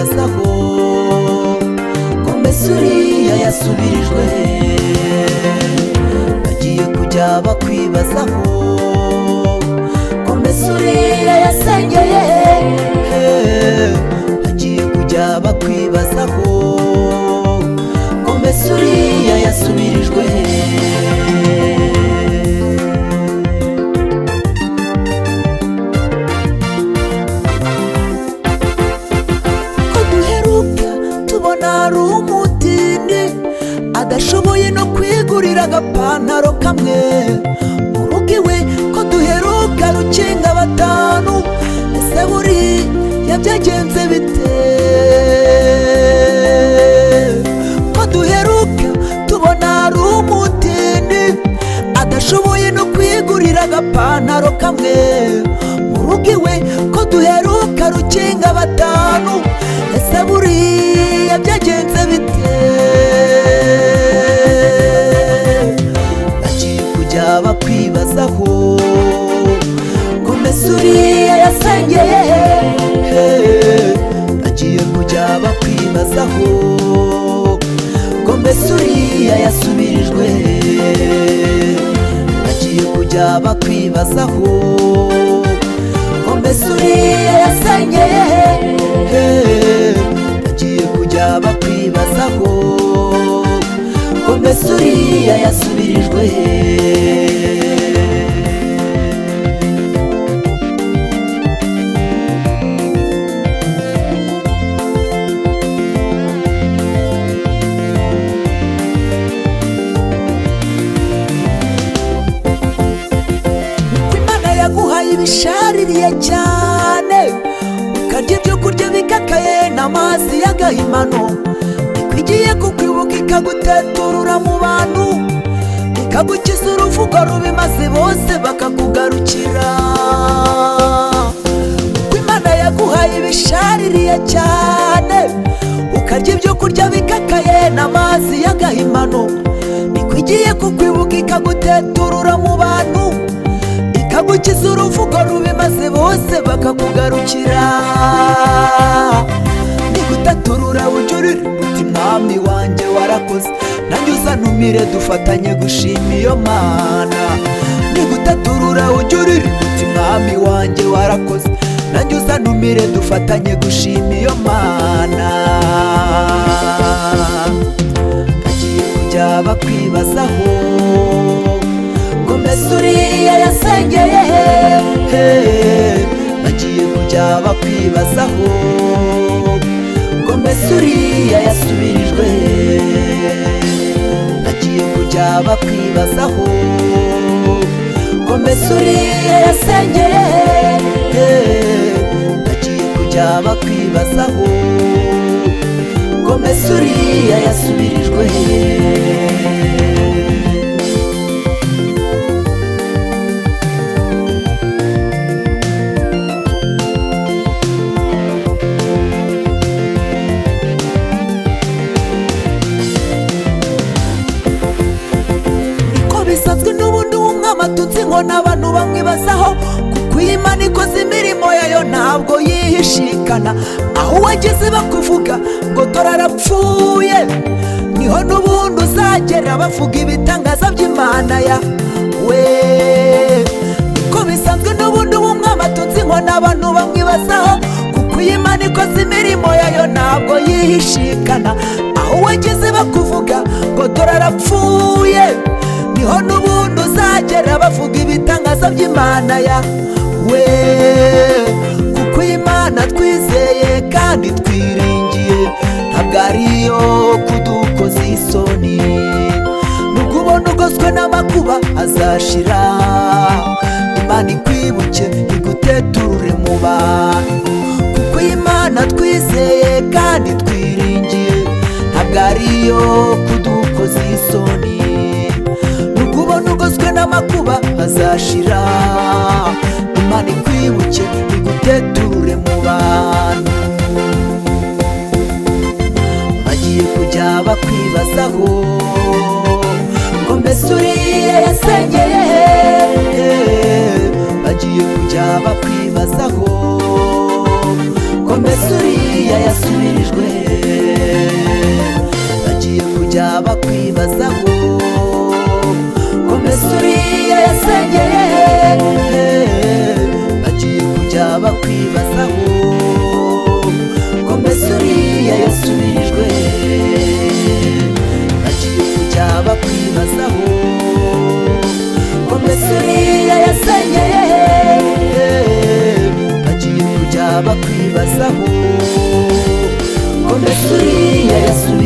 bakwibazaho ngo mbese uriya yasubirijwe. Bagiye kujya bakwibazaho ngo mbese uriya yasengeye. Bagiye kujya bakwibazaho ngo mbese uriya yasubirijwe. Ko duheruka tubona ari umutindi adashoboye no kwigurira agapantaro kamwe mu rugo iwe. Ko duheruka rukinga batanu, ese buriya byagenze bite? Ko duheruka tubona ari umutindi adashoboye no kwigurira agapantaro kamwe mu rugo iwe. Ko duheruka rukinga batanu, ese buriya byagenze bite? Bagiye kujya bakwibazaho ngo mbese uriya yasengeye. Bagiye kujya bakwibazaho ngo mbese uriya yasubirijwe. Bagiye kujya bakwibazaho ngo mbese uriya yasengeye. Bagiye kujya bakwibazaho ngo mbese uriya yasubirijwe. Uko Imana yaguhaye ibishaririye cyane, ukarya ibyo kurya bikakaye n'amazi y'agahimano, niko igiye kukwibuka ikaguteturura mu bantu, ikagukiza uruvugo rubi maze bose bakakugarukira. Uko Imana yaguhaye ibishaririye cyane, ukarya ibyo kurya bikakaye n'amazi y'agahimano, niko igiye kukwibuka ikaguteturura mu bantu, ikagukiza uruvugo rubi maze bose bakakugarukira. Nigutaturura ujurire uti mwami wanjye warakoze, nanjye uzantumire dufatanye gushima iyo Mana. Nigutaturura ujurire uti mwami wanjye warakoze, nanjye uzantumire dufatanye gushima iyo Mana. Bagiye kujya bakwibazaho ngo mbese uriya yasengeye. Bagiye kujya bakwibazaho ngo mbese uriya yasubirijwe. Bagiye kujya bakwibazaho ngo mbese uriya yasengeye. Bagiye kujya bakwibazaho ngo mbese uriya yasubirijwe. Niko bisanzwe n'ubundi w'umwami atunze inkoni abantu bamwibazaho, kuko iyi Imana ikoze imirimo yayo ntabwo yihishikana. Aho wageze bakuvuga ngo dore arapfuye, niho n'ubundi uzagera bavuga ibitangaza by'Imana ya we. Niko bisanzwe n'ubundi w'umwami atunze inkoni abantu bamwibazaho, kuko iyi Imana ikoze imirimo yayo ntabwo yihishikana. Aho wageze bakuvuga ngo dore arapfuye, niho n'ubundi uzagera bavuga ibitangaza by'Imana ya we. Kuko Imana twizeye kandi twiringiye ntabwo ariyo kudukoza isoni. Nubwo ubona ugoswe n'amakuba azashira, Imana ikwibuke iguteturure mu bantu. Kuko Imana twizeye kandi twiringiye ntabwo ariyo kudukoza isoni. Nubwo ubona ugoswe n'amakuba azashira, Imana ikwibuke iguteturure mu bantu. Bagiye kujya bakwibazaho ngo mbese uriya yasengeye he? Bagiye kujya bakwibazaho ngo mbese uriya yasubiye. kujya bakwibazaho ngo mbese uriya yasengeye he? Bagiye kujya bakwibazaho ngo mbese uriya yasubirijwe. Bagiye kujya bakwibazaho ngo mbese uriya yasengeye he? Bagiye kujya bakwibazaho ngo mbese uriya yasubirijwe.